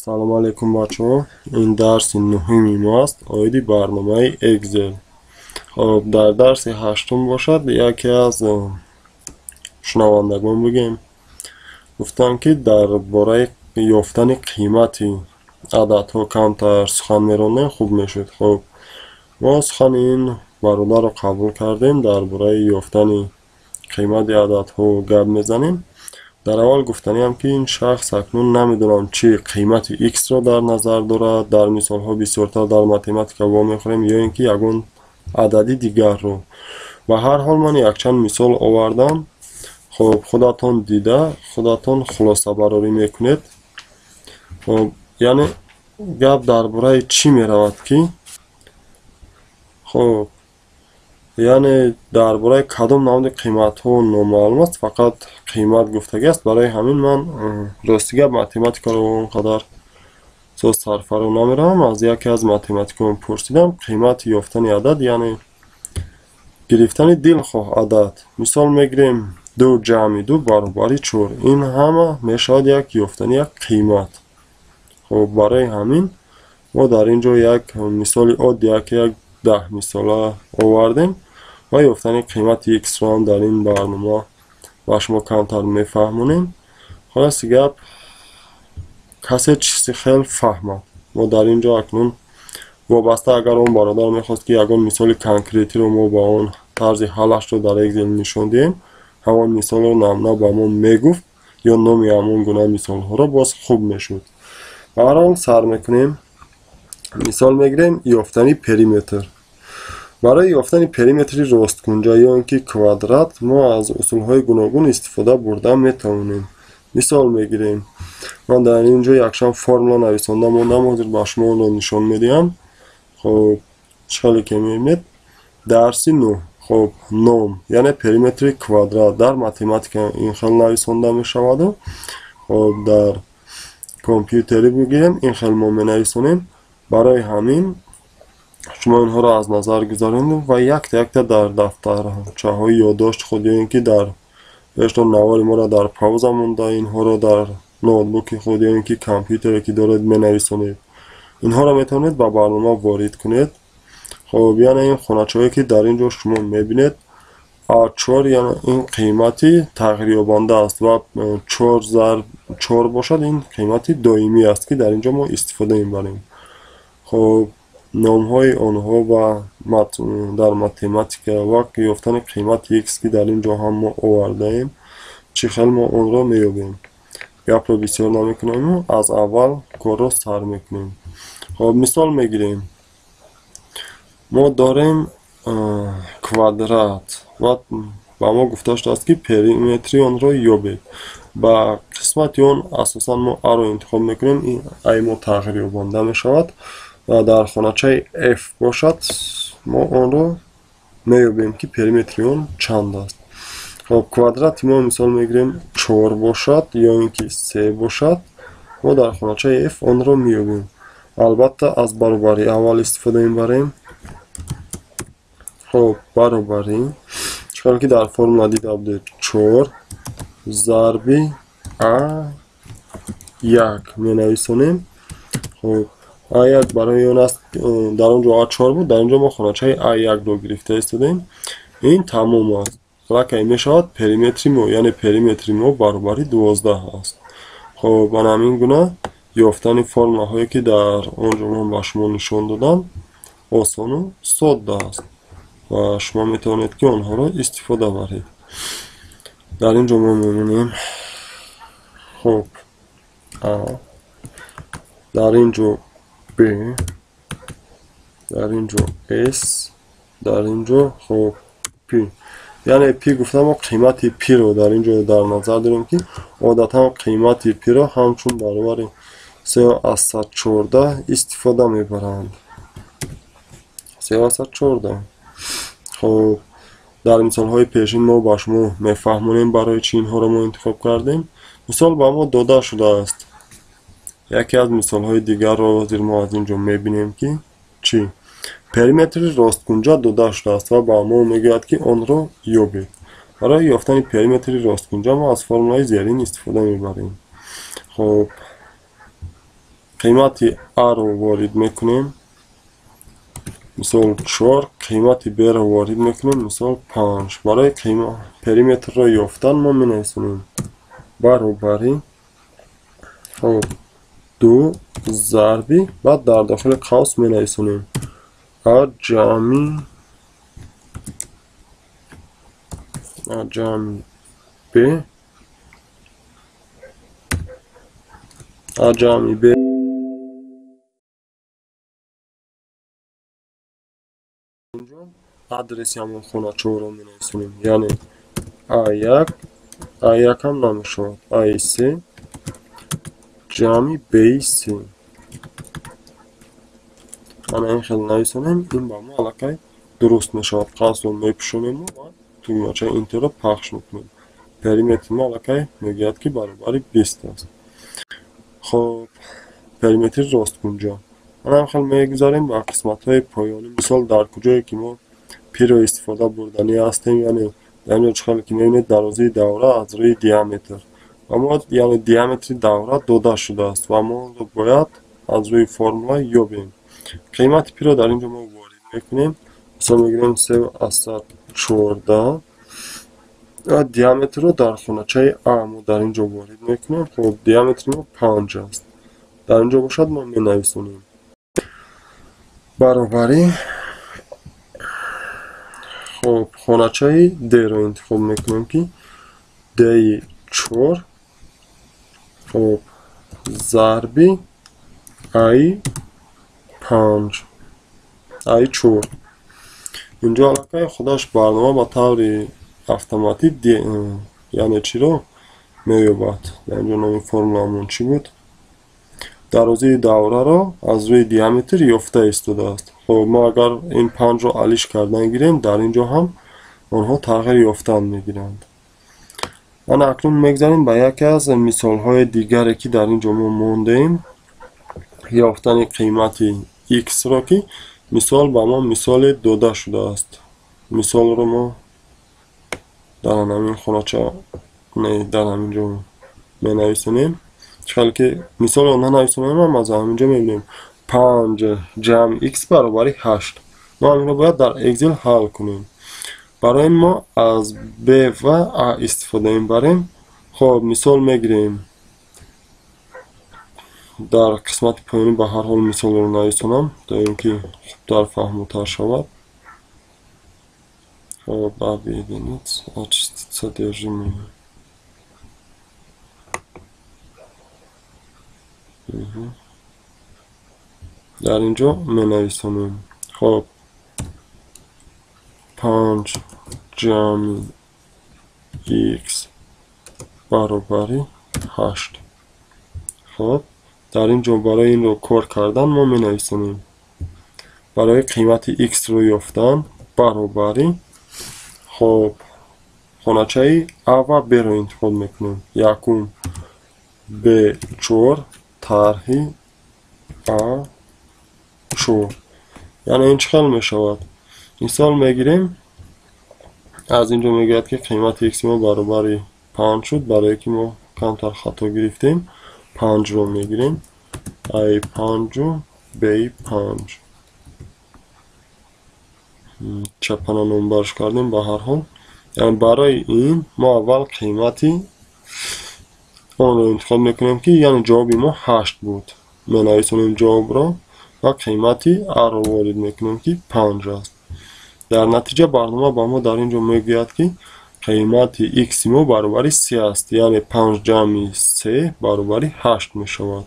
Салом алейкум, бачаҳо. Ин дарси нуҳуми мо аст оиди барномаи Excel. Хоб, дар дарси ҳаштум бошад, яке аз шунавандагон бигем, гуфтанд, ки дар бораи ёфтани қимати ададҳо камтар сухан меронем, хуб мешуд. Хоб, мо сухани ин бародарро қабул кардем, дар бораи ёфтани қимати ададҳо гап мезанем. Дар аввал гуфтаниам, ки ин шахс акнун намедонам, чӣ қимати х-ро дар назар дорад. Дар мисолҳо бисёртар дар математика вомехӯрем ё ин ки ягон адади дигарро. Ба ҳар ҳол, ман якчанд мисол овардам. Хоб, худатон дида, худатон хулосабарорӣ мекунед. Хоб, яъне гап дар бораи чӣ меравад, ки хоб, яъне дар бораи кадом намуди қиматҳо номаълум аст, фақат қимат гуфтагиаст. Барои ҳамин ман, рости гап, математикаро он қадар соз сарфаро намеравам. Аз яке аз математикон пурсидам: қимати ёфтани адад, яъне гирифтани дилхоҳ адад, мисол мегирем, ду ҷамъи ду баробари чор, ин ҳама мешавад як ёфтани як қимат. Хоб, барои ҳамин мо дар ин ҷо як мисоли оддӣ, як 10 мисола овардем ва ёфтани қимати х-ро ҳам дар ин барнома ба шумо камтар мефаҳмонем. Холоси гап, касе чизи хел фаҳмад. Мо дар ин ҷо акнун вобаста, агар он бародар мехост, ки ягон мисоли конкретиро мо ба он тарзи ҳаллашро дар Excel нишон диҳем, ҳамон мисолро намуна ба мо мегуфт ё номи ҳамон гуна мисолҳоро, боз хуб мешуд. Ба ҳар ҳол, сар мекунем. Мисол мегирем: ёфтани периметр. Барои ёфтани периметри росткунҷа ё ин ки квадрат мо аз усулҳои гуногун истифода бурда метавонем. Мисол мегирем, ман дар ин ҷо якчанд формула нависонда мондам, ҳозир ба шумо онро нишон медиҳам. Хоб, чӣ хеле ки мебинед, дарси нӯҳ. Хоб, ном, яъне периметри квадрат дар математика ин хел нависонда мешаваду, хоб, дар компютерӣ бигирем, ин хел мо менависонем. Барои ҳамин шумо инҳоро аз назар гузаронед ва якта якта дар дафтарчаҳои ёддошти худ ё ин ки дар бештон навори моро дар пауза монда, инҳоро дар ноутбуки худ ё ин ки компютере ки доред, менависонед. Инҳоро метавонед ба барнома ворид кунед. Хоб, яъне ин хоначаҳое, ки дар ин ҷо шумо мебинед, А4, яъне ин қимати тағйирёбанда аст ва чор зарб чор бошад, ин қимати доимӣ аст, ки дар ин ҷо мо истифода мебарем. Хоб, номҳои онҳо ва дар математика ва ёфтани қимати х, ки дар ин ҷо ҳам мо овардаем, чӣ хел мо онро меёбем. Гапро бисёр намекунем, аз аввал корро сар мекунем. Хоб, мисол мегирем: мо дорем квадрат ва ба мо гуфта шудааст, ки периметри онро ёбед. Ба қисмати он асосан мо аро интихоб мекунем, ин ай мо тағйирёбанда мешавад ва дар хоначаи f бошад, мо онро меёбем, ки периметри он чанд аст. Хоб, квадрати мо, мисол мегирем, чор бошад ё ин ки се бошад, мо дар хоначаи f онро меёбем. Албатта, аз баробарӣ аввал истифода мебарем. Хоб, баробарӣ, чӣ ки дар формула дида будед, чор зарби а як менависонем. Хоб, а1 барои он аст, дар он ҷо а4 буд, дар ин ҷо мо хоначаи а1-ро гирифта истодаем. Ин тамом аст, аллакай мешавад периметри мо, яъне периметри мо баробари 12 аст. Хоб, ана ҳамин гуна ёфтани формулаҳое, ки дар он ҷо ман ба шумо нишон додам, осону содда аст ва шумо метавонед, ки онҳоро истифода баред. Дар ин ҷо мо мебинем, хоб, а дар ин ҷо, б дар ин ҷо, с дар ин ҷо, хоб, п. Яъне пи гуфта, мо қимати пиро дар ин ҷо дар назар дорем, ки одатан қимати пиро ҳамчун баробари 3,14 истифода мебаранд, 3,14. Хоб, дар мисолҳои пешин мо ба шумо мефаҳмонем, барои чӣ инҳоро мо интихоб кардем. Мисол ба мо дода шудааст. Яке аз мисолҳои дигарро ҳозир мо аз ин ҷо мебинем, ки чӣ периметри росткунҷа дода шудааст ва ба мо мегӯяд, ки онро ёбед. Барои ёфтани периметри росткунҷа мо аз формулаи зерин истифода мебарем. Хоб. Қимати А-ро ворид мекунем, мисол 4, қимати Б-ро ворид мекунем, мисол 5. Барои периметрро ёфтан мо менависонем баробари хоб 2 зарби, баъд дар дохили қавс менависонем А ҷамъи Б, А ҷамъи Б адреси ҳамон хоначаҳоро менависонем, яъне А1, А1 ҳам намешавад, А3 ҷамъи Б3. Ана ин хел нависонем, ин ба мо аллакай дуруст мешавад. Қавсро мепӯшонем ва тугмачаи Enter-ро пахш мекунем. Периметри мо аллакай мегӯяд, ки баробари 20 аст. Хоб, периметри росткунҷа. Ана ин хел мегузарем ба қисматҳои поёнӣ. Мисол, дар куҷое ки мо пиро истифода бурданӣ ҳастем, яъне дар инҷо чӣ хеле ки мебинед, дарозии давра аз рӯи диаметр ва мо, яъне диаметри давра дода шудааст ва мо онро бояд аз рӯи формула ёбем. Қимати пиро дар инҷо мо ворид мекунем. Мисол мегирем 3,14 ва диаметрро дар хоначаи А мо дар инҷо ворид мекунем. Хоб, диаметри мо 5 аст. Дар инҷо бошад мо менависонем баробари, хоб, хоначаи D-ро интихоб мекунем, ки D 4, хоб, зарби А 5, А 4. Инҷо аллакай худаш барнома ба таври автоматӣ, яъне чиро меёбад. Дар инҷо номи формуламон чӣ буд? Дарозии давраро аз рӯи диаметр ёфта истодааст. Хоб, мо агар ин 5-ро алиш кардан гирем, дар инҷо ҳам онҳо тағйир ёфтан мегиранд. Ана акнун мегзарем ба яке аз мисолҳои дигаре, ки дар инҷо мо мондаем, ёфтани қимати x-ро, ки мисол ба мо мисоле дода шудааст. Мисолро мо дар ҳамин хонача, не, дар ҳамин ҷо менависонем. Чӣ ки мисолро нанависонем, ҳам аз ҳамин ҷо мебинем 5 ҷамъ x баробари 8. Мо ҳаминро бояд дар Excel ҳал кунем. Барои ин мо аз B ва A истифода мебарем. Хоб, мисол мегирем. Дар қисмати поёнӣ ба ҳар ҳол мисолро нависонам, то ин ки хубтар фаҳмутар шавад. Хоб, объединить, очистить содержимое. Дар ин ҷо менависонем. Хоб, 5 ҷамъи x баробари 8. Хоб, дар ин ҷо барои инро кор кардан мо менависонем. Барои қимати x-ро ёфтан баробари, хоб, хоначаи А ва Б-ро интихоб мекунем. Якум Б4 тарҳи А4. Яъне ин чӣ хел мешавад? Мисол мегирем, аз ин ҷо мегӯяд, ки қимати x мо баробари 5 шуд. Барое ки мо камтар хато гирифтем, 5-ро мегирем. А5 Б5. Чапана номбарш кардем ба ҳар ҳол. Яъне барои ин мо аввал қимати онро интихоб мекунем, ки яъне ҷавоби мо 8 буд. Менависонем ҷавобро ва қимати А-ро ворид мекунем, ки 5 аст. Дар натиҷа барнома ба мо дар ин ҷо мегӯяд, ки қимати x мо баробари 3 аст, яъне 5 ҷамъи 3 баробари 8 мешавад.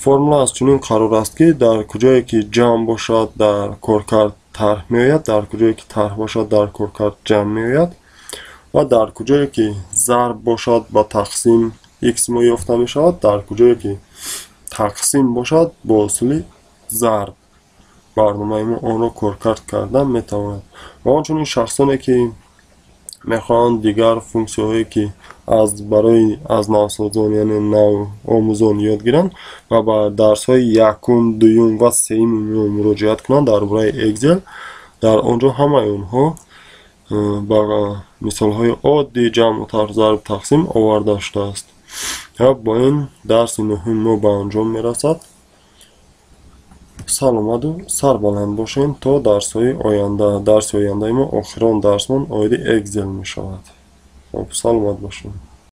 Формула аз чунин қарор аст, ки дар куҷое ки ҷамъ бошад, дар коркард тарҳ меояд, дар куҷое ки тарҳ бошад, дар коркард ҷамъ меояд ва дар куҷое ки зарб бошад, ба тақсим x мо ёфта мешавад, дар куҷое ки тақсим бошад, бо усули зарб барномаи мо онро коркард кардан метавонад. Ва ҳамчунин шахсоне, ки мехоҳанд дигар функсияҳое, ки аз барои аз навсозон, яъне навомӯзон ёд гиранд ва ба дарсҳои якум, дуюм ва сеюми мо муроҷиат кунанд дар бораи Excel, дар он ҷо ҳамаи онҳо ба мисолҳои оддии ҷамъу тарҳ, зарб, тақсим оварда шудааст. Бо ин дарси нуҳуми мо ба анҷом мерасад. Саломату сарбаланд бошед то дарсҳои оянда. Дарси ояндаи мо, охирон дарсмон, оиди Excel мешавад. Хоб, саломат бошед.